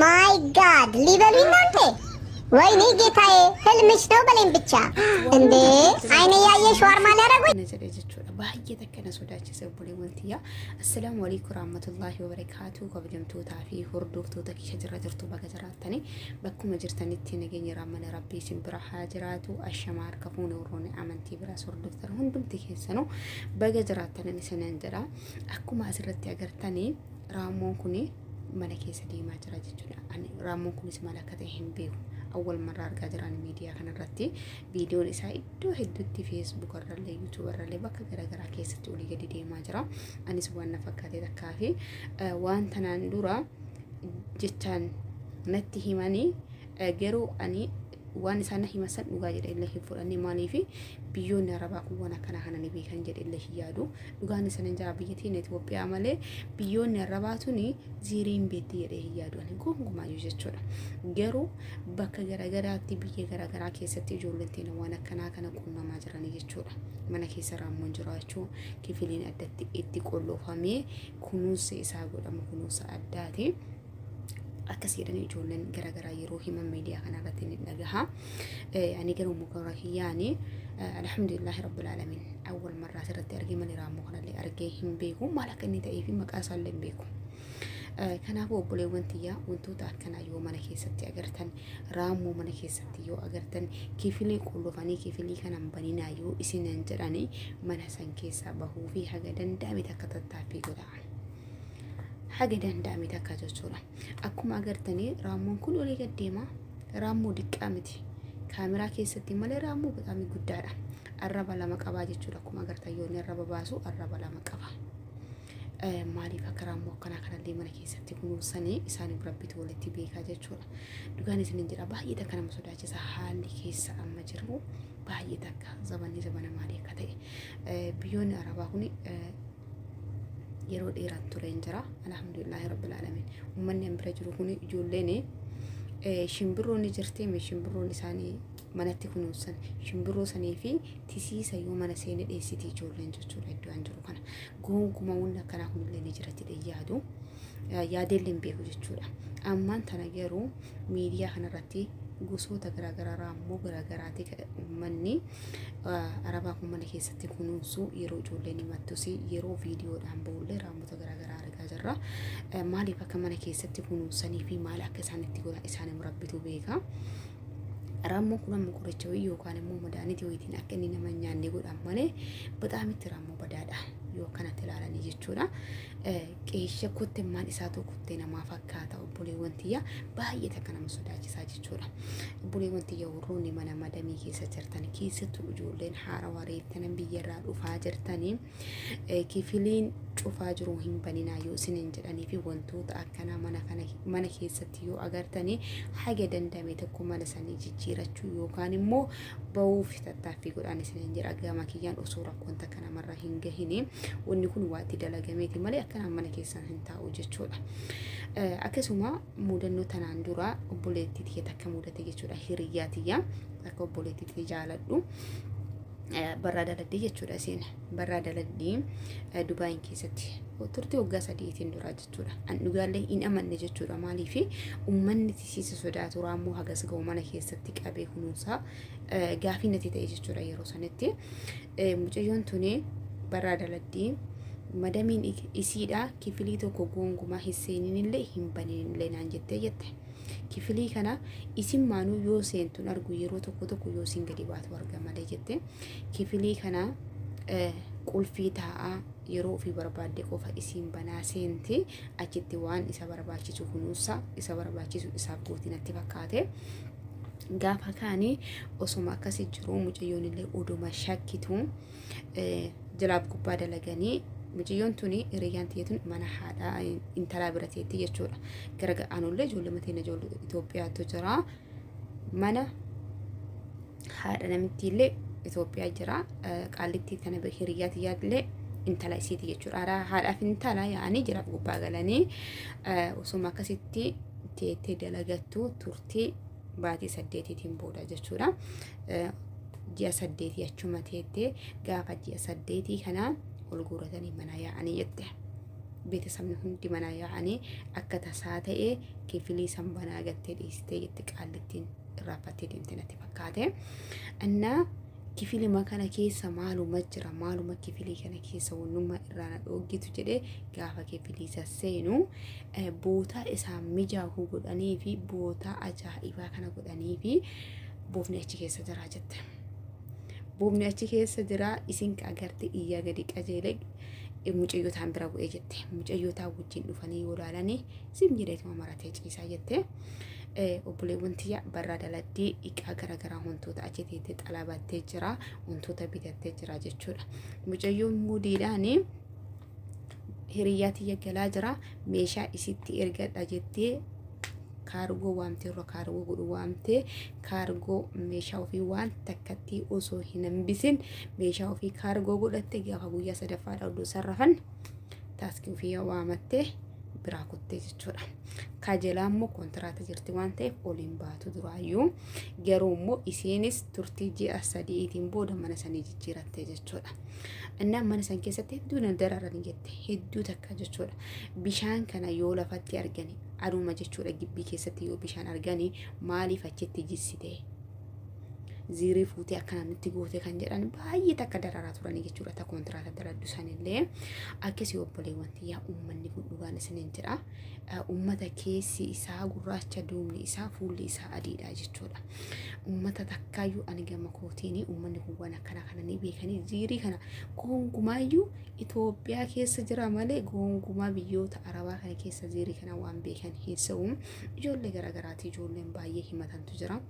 My God ሊበሉኝ ነው እንዴ? ወይኔ ጌታዬ፣ ህልምሽ ነው በለኝ ብቻ። እንዴ አይኔ ያየ ሸዋርማ ሊያደርጉኝ na jedhe jechuudha. Baay'ee takka na sodaachise obboleewwan tiyya. Assalaamu alaikum warahmatullaahi wabarakaatu. Kabajamtootaa fi hordoftoota kiyya jirra jirtu baga jiraattanii bakkuma jirtanitti nageenya raamana rabbii isin bira haa jiraatu. Ashamaa harka fuune warroonni amantii biraas hordoftan hundumti keessanuu baga jiraattanan isinan jedha. Akkuma asirratti agartanii raammoon kuni mana keessa deemaa jira jechuudha. Ani raammoon kunis maal akka ta'e hin beeku. Awwal marraa argaa jiraan miidiyaa kanarratti viidiyoon isaa iddoo hedduutti Facebook irrallee YouTube irrallee bakka garaagaraa keessatti olii gadi deemaa jira. Anis waan na fakkaate takkaa fi waan tanaan dura jechaan natti himanii garuu ani waan isaan na himan san dhugaa jedhe illee hin fudhanne. Maaliif biyyoonni arabaa kun waan akkanaa kana ni beekan jedhe illee hin yaadu. Dhugaan isa nan jaa biyya teenya Itoophiyaa malee biyyoonni arabaa tuni ziirii hin beekti jedhee hin yaadu ani gonkumaayyuu jechuudha. Garuu bakka garaagaraatti biyya garaagaraa keessatti ijoolleen teenya waan akkanaa kana qunnamaa jiranii jechuudha. Mana keessa raammoon jiraachuu kifiliin addatti itti qolloofamee kunuunsi isaa godhamu kunuunsa addaati. Akkas jedhanii ijoolleen garaagaraa yeroo himan miidiyaa kana irratti ni dhagaha. Ani garuu muka kiyyaani alhamdulillahi rabbil alamin awwal marraa asirratti argee malee raammoo kanallee argee hin beeku, maal akka inni ta'ee fi maqaa isaallee hin beeku. Kanaafuu obboleewwan tiyyaa, wantoota akkanaa yoo mana keessatti agartan, raammoo mana keessatti yoo agartan, kifilii qullufanii kifilii kanan baninaa yoo isinan jedhanii mana san keessaa bahuu fi haga danda'ame takka tattaaffii godhaa. Haga danda'ame takka jechuudha. Akkuma agartanii raammoon kun olii gad deema. Raammoo diqqaa miti. Kaameraa keessatti malee raammoo bataamii guddaadha. Arraba lama qabaa jechuudha. Akkuma agartan yoo inni arraba baasu arraba lama qaba. Maaliif akka raammoo akkanaa kanallee mana keessatti kunuunsanii isaaniif rabbitu walitti beekaa jechuudha. Dhugaan isinin jedha, baay'ee takka nama sodaachisa haalli keessa amma jiru, baay'ee takka zabanni zabana maalii akka ta'e. Biyyoonni arabaa kun yeroo dheeraan tureen jira. Alhamdulillahi rabbil alamin. Uummanni an bira jiru kun ijoolleen shimbirroon ni jirti, shimbirroon isaanii manatti kunuunsan shimbirroo sanii fi tisiisa yoo mana seene dheessiti ijoolleen jechuudha. Iddoo an jiru kana gonkumaa wanni akkanaa kunillee ni jira jedhee yaadu yaadeellee hin beeku jechuudha. Ammaan tana garuu miidiyaa kanarratti gosoota garaagaraa raammoo garaagaraati uummanni arabaa kun mana keessatti kunuunsu yeroo ijoolleen himattus yeroo viidiyoodhaan bahullee raammota garaagaraa argaa jirra. Maaliif akka mana keessatti kunuunsanii fi maal akka isaan itti godhan isaan rabbitu beeka. Raammoo kun amma qoricha wayii yookaan immoo madaanitii wayiitiin akka inni nama hin nyaanne godhan malee bataam itti raammoo badaadha yoo akkanatti ilaalanii jechuudha. Qeesha kottemmaan isaatu kottee namaa fakkaata, obboleewwan tiyya, baay'ee takka nama sodaachisaa jechuudha. Obboleewwan tiyya, warroonni mana madamii keessa jirtan, keessattuu ijoolleen haarawaa reeftanan biyyarraa dhufaa jirtanii, kifiliin cufaa jiru hin baninaa yoo isiniin jedhanii fi wantoota akkanaa mana kana mana keessatti yoo agartanii haga dandame tokko mana sanii jijjiirachuu yookaan immoo bahuuf tattaaffii godhaan isiniin jedha. Gama kiyyaan osoo rakkoon takka namarra hin gahini wanni kun waa itti dalagameeti malee akkanaan mana keessan hin taa'u jechuudha. Akkasuma mudannoo tanaan dura obboleettii tiyya takka mudate jechuudha. Hiriyyaa tiyya akka obboleettii tiyya jaaladhu. Barraa daladdii jechuudha, isheen barraa daladdii Dubaayin keessatti turtii waggaa 3tiin duraa jechuudha. An dhugaallee hin amanne jechuudha. Maaliif uummanni tisiisa sodaatu raammoo hagas ga'u mana keessatti qabee kunuunsaa gaafii natti ta'e jechuudha yeroo sanitti. Mucayyoon tuni barraa daladdii madamiin isiidha kifilii tokko gonkumaa hin seeninillee hin baninillee naan jettee jette. Kifilii kana isin maanuu yoo seentuun argu, yeroo tokko tokko yoo isin gadi baatu arga malee jette. Kifilii kana qulfii taa'aa yeroo ofii barbaadde qofa isiin banaa seenti, achitti waan isa barbaachisu kunuunsa isa barbaachisu isaaf gooti natti fakkaate. Gaafa kaanii osoma akkasi jiru mucayyoon illee oduma shakkitu jalaaf gubbaa dalaganii mucayyoon tuni hiriyyaan tiyya tun mana haadhaa intalaa bira teetti jechuudha. Gara ga'aanullee ijoollee mateen ijoollee Itoophiyaatu jira. Mana haadha namitti illee Itoophiyaa jira. Qaallittii tana hiriyyaa tiyyaallee intala isiiti jechuudha. Haadhaaf intala yaa'anii jiraaf gubbaa galanii osoma akkasitti teettee dalagattu turtii baatii 8tiin booda jechuudha. Ji'a 8 achuma teettee gaafa ji'a 8 kana ol guuratanii mana yaa'anii jette. Beetasabni hundi manaa yaa'anii akka tasaa ta'ee kifilii san banaa gattee dhiistee jetti qaallittiin irraanfattee deemte natti fakkaate. Innaa kifilima kana keessa maaluma jira, maaluma kifilii kana keessa wannummaa irraa na dhooggitu jedhee gaafa kifilii isa seenu bootaa isaan mijaa'u godhanii fi bootaa ajaa'ibaa kana godhanii fi boofni achi keessa jira jette. Boofni achi keessa jira isin agarte iyyaa gadi qajeele mucayyotaan bira bu'ee jette. Mucayyotaa wajjin dhufanii yoo ilaalanii sim jedheetuma maratee ciisaa jette. Obboleewwan tiyya barraa daladdii iqaa garaagaraa wantoota achi teettee xalabattee jira, wantoota bitattee jira jechuudha. Mucayyoon muudiidhaan hiriyyaa tiyya galaa jira, meeshaa isitti ergadha jettee kaargoo waamtee, irra kaargoo godhu waamtee, kaargoo meeshaa ofii waan takkatti osoo hin hambisin meeshaa ofii kaargoo godhatte. Gaafa guyyaa sadaffaadha oddoo sarrafan taaskii ofii waamattee biraa kuttee jechuudha. Kajelaa immoo kontiraata jirti waan ta'eef oliin baatu duraayyuu, garuu immoo isiinis turtii ji'a 3tiin booda mana sanii jijjiiratte jechuudha. Innaan mana san keessatti hedduu na dararani jette, hedduu takka jechuudha. Bishaan kana yoo lafatti argani aduma jechuudha, gibbii keessatti yoo bishaan argani maaliif achitti jissite? Ziirii fuutee akka namnitti goote kan jedhan baay'ee takka dararaa turanii jechuudha. Ta kontiraata daladdu sanillee akkasii. Obboleewwan tiyyaa, uummanni kun dhugaan isiniin jedha. Uummata keessi isaa gurraacha, duubni isaa fuulli isaa adiidha jechuudha. Uummata takkaayyuu ani gama kootiin uummanni kun waan akkana kana ni beekanii ziirii kana gonkumaayyuu Itoophiyaa keessa jira malee gonkumaa biyyoota Arabaa kana keessa ziirii kana waan beekan hin se'u. Ijoollee garaagaraati, ijoolleen baay'ee himatantu jira.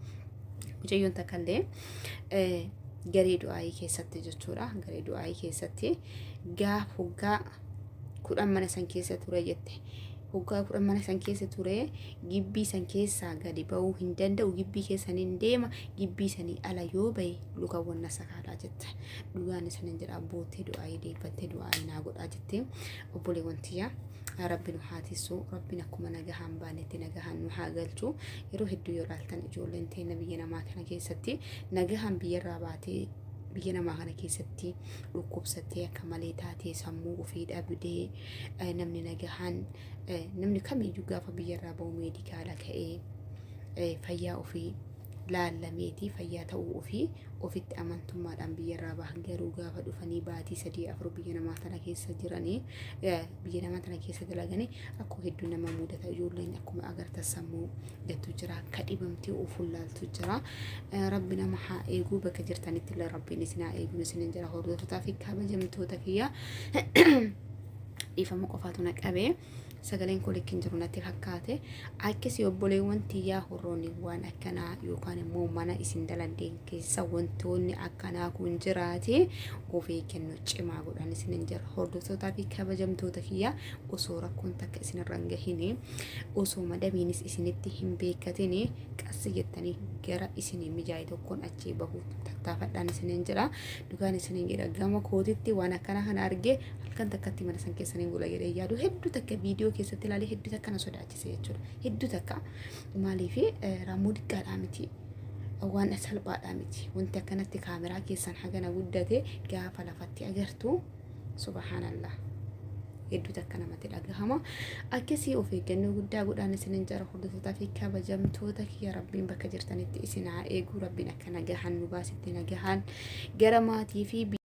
Mucayyoon takka illee garee du'aayii keessatti jechuudha. Garee du'aayii keessatti gaaf hoggaa 10 mana san keessa ture jette. Hoggaa 10 mana san keessa ture, gibbii san keessaa gadi ba'uu hin danda'u. Gibbii keessan hin deema, gibbii sanii ala yoo ba'e lukawwan na sakaalaa jette. Dhugaan isanin jedha, abboottee du'aayii deeffattee du'aayii naa godhaa jette. Obboleewwan tiyyaa, Rabbi nu haa tissu, Rabbiin akkuma nagahaan baanetti nagahaan nu haa galchu. Yeroo hedduu yoo ilaaltan ijoolleen teenya biyya namaa kana keessatti nagahaan biyyarraa baatee biyya namaa kana keessatti dhukkubsattee akka malee taatee sammuu ofii dhabdee, namni nagahaan, namni kamiyyuu gaafa biyyarraa bahu meedikaala ka'ee fayyaa ofii laallameetii fayyaa ta'uu ofii ofitti amantummaadhaan biyyarraa bahan. Garuu gaafa dhufanii baatii 3 4 biyya namaa tana keessa jiranii, biyya namaa tana keessa dalaganii, rakkoo hedduu nama mudata. Ijoolleen akkuma agartan sammuu gattu jira, akka dhibamtee of wallaaltu jira. Rabbi nama haa eeguu, bakka jirtanitti illee Rabbiin isin haa eeguu isinin jira. Hordoftotaa fi kabajamtoota kiyya, dhiifama qofaatu na qabee sagaleen koo likki hin jiru natti fakkaate. Akkasii obboleewwan tiyyaa, horroonni waan akkanaa yookaan immoo mana isin daladdeen keessa wantoonni akkanaa kun jiraate of eeggannoo cimaa godhan isinin jira. Hordoftootaa fi kabajamtoota kiyya, osoo rakkoon takka isinirra hin gahini, osoo madamiinis isinitti hin beekatini, qassi jettanii gara isinii mijaa'e tokkoon achii bahuu tattaafadhaan isinin jedha. Dhugaan isinin jedha, gama kootitti waan akkana kana argee halkan takkatti mana san keessan hin gula jedhee yaadu. Hedduu takka viidiyoo keessatti ilaalee hedduu takka na sodaachise jechuudha. Hedduu takka, maaliif raammoo xiqqaadhaa miti, waan salphaadhaa miti. Wanti akkanatti kaameraa keessan hagana guddate gaafa lafatti agartu, subhaanallah, hedduu takka namatti dhagahama. Akkasii of eeggannoo guddaa godhaan isinin jara. Hordoftootaa fi kabajamtoota kiyya, Rabbiin bakka jirtanitti isin haa eegu. Rabbiin akka nagahan nu baasitti nagahan gara maatii fi